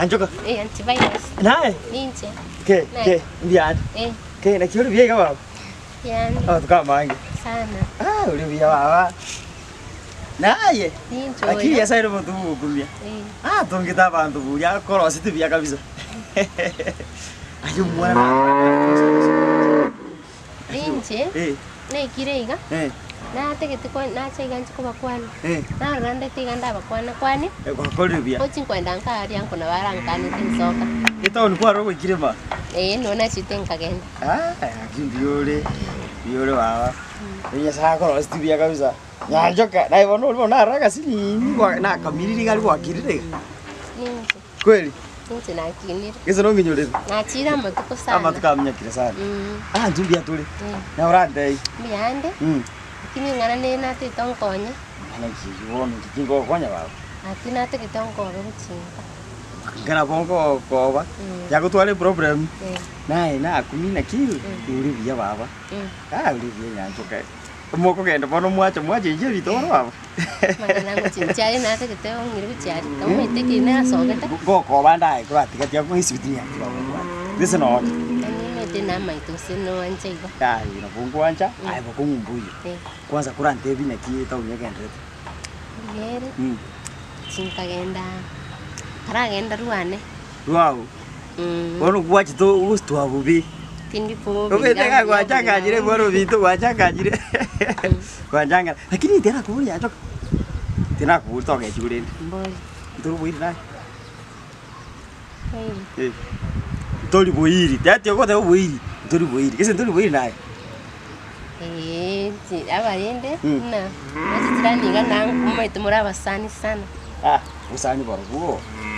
Nyanchoka. Eh, antivirus. Naye? Ninche. Ke, Naye. ke, mbuya Eh, Ke, naki ore buya iga baba? yani Amatuko amange. sana. Ah, ore buya baba. Naye? Ninche Lakini oyo. Nyasaye nomonto bwogokumia. Eh, Ah, tongete abanto buya akorosete buya kabisa. Aye omwana na Ninche Eh, naikire iga eh, natagete kwa nacha iga nche kobakwana eh. narora ndete iga ndabakwana kwani Eh, gwakorire buya. ochi nkwenda nkaria nko nabo arankanete nsoka Etown kwarora goikire ma? eh nigo nachete nkagenda Ah, lakini mbuya ore, mbuya ore baba. Nyasaye akoroseti buya kabisa. Nyanchoka, naye bono ori bono narora agasinini gwa nakamiriri iga aria gwakirire iga. Ninche. Kweli? Inche nakinire. Gese nong'inyorete? Nachire amatuko sana. Amatuko aminyokire sana. Mm. Ah, intwe mbuya tore. Mm. Naye orantebie. Mbuya ande. Mm. Lakini ing'ana nere natagete onkonye. Ing'ana ki eyio bono inche tingogokonya baba. Lakini natagete onkobe gochinka. Inga nabo ngokoba, Mm. yagotwara eproblem. Eh. Naye nakumia naki, Mm. ore buya baba. Mm. Ah, ore buya nyanchoka. Mokogenda bono mwacha mwachenchia ebinto bono baba. Amang'ana agochenchia aye natagete ong'ire gochia aria, omanyete ekeri nasogete. Ngokoba ndaye koratiga tiga koesibiti nianche bagokwana. Gese nonya. Yaani omanyete namaete gose noanche igo. Aye nabo nkwancha, aye bokong'u mbuya. Eh. Kwanza korantebie naki etown egenderete. Mbuya ere, chinkagenda, nkaragenda rwane. Rwao. Bono gwachete ogositwa bobe. Tindi bobe. Omanyete ng'a gwachanganyire bono binto gwachanganyire. Gwachangana. Lakini tinakoboria nchoka. Tinakoboria togechiwe rende. Mbori. Ntori boiri naye? Boiri. Eh. Ntori boiri. Tiati ogoteba oboiri, ntori boiri. Gese ntori boiri naye? Eeh, inche abarende Mm. buna nachikirani iga na omanyete more abasani sana. Ah, obosani borobwo,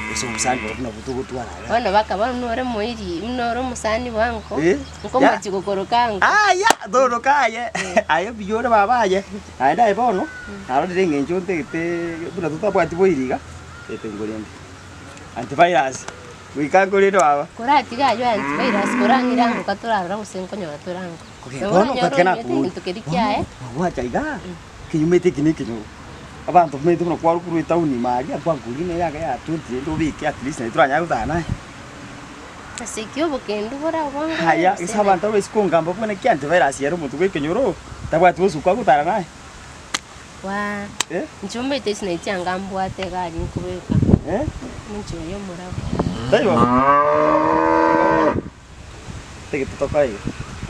gose obosani borobwo nabwo togotwara iga. Bono baka bono buna ore moiri, buna ore omosani bwango, Eh, nkomochi gokoroka ango. Aya, toroka aye, aye mbuya ore baba aye, naende aye bono, narorire eng'encho ntagete buna totabwati boiri iga, ntagete ngorende. Antivirus, goika nkorende baba. Koratiga aywo antivirus korang'ire ango ka torarora gose nkonyora tore ango. Kogenda Nabo bono oranyore ogataka onyete nakobori, egento keria kiaye. bono gwacha igaa, ekenyuma eke na ekenyoro, abanto bamaete buna kwarwa korwa etown ime aria, nkwankoria nere ake ya 20 rende obeke at least naende toranyare gotara naye. Ase ekio obokendu bore obonge Aya, gose gese abanto abaisi kongamba buna ki antivirus ere omonto bwa ekenyoro, tabwati bosuku agotara naye. Waa, Eh? inche omanyete ase naye chianga mbwate iga aria nkobeka, Eh? omonche oyo omorabwo. Taibo? Tagete tokoe iga,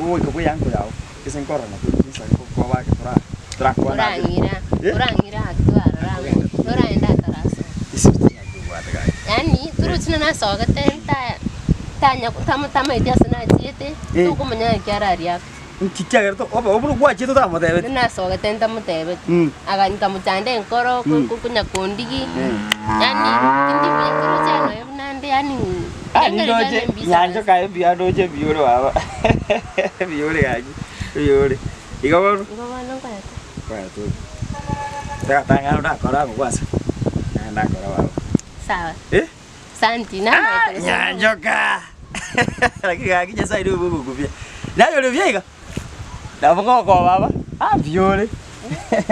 ogoika bwa eango yao, gese nkorora nabo chinsa ngokoba ake tora torakwane abere. Orang'ira, Eh? orang'ira ake twarora ang'o, toragenda atarasoka. Esibiti ng'aki obwate gaki. Yaani torochi buna nasogete nta tanya tama tamaeti ase nachiete, Eh. tokomanya ng'aki araria ake. Nki kiagera to obe buna gwachete otamotebeti. Buna nasogete ntamotebeti, Mm. aga nkamochanda enkoro Mm. ko- konya kondigi, Eh. yaani tindi buya toroche nonya buna ande yaani Ah, engeri nindoche yane mbisa nyanchoka aye mbuya ndoche mbuya ore baba. Mbuya ore gaki, mbuya ore. Igo bono. Igo bono nkoyete. Koya tore. Tagatang'ana ndakora amo kwanza. Naye ndakora baba. Sawa. Eh? Santi, namaete gose Nyanchoka! Lakini gaki Nyasaye nigo ogokubia. Naye ore buya iga? Nabo ngokoba baba, ah mbuya ore,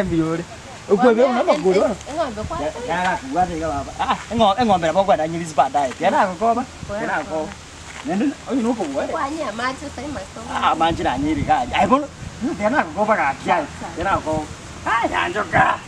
mbuya ore. Okwebia buna amakori bono. Eng'ombe kwatagete? Yagakobwata iga baba. Ah, eng'o eng'ombe nabo okwenda nyerisi baadaye. Tiga nagokoba, tiga nagokoba. Naende onye nokobua ere. Kwanyia amache otari mato. Ah, amache nanyire iga aria. Aye bono, tiga nagokoba gaki aye, tiga nagokoba. Ah, nyanchoka!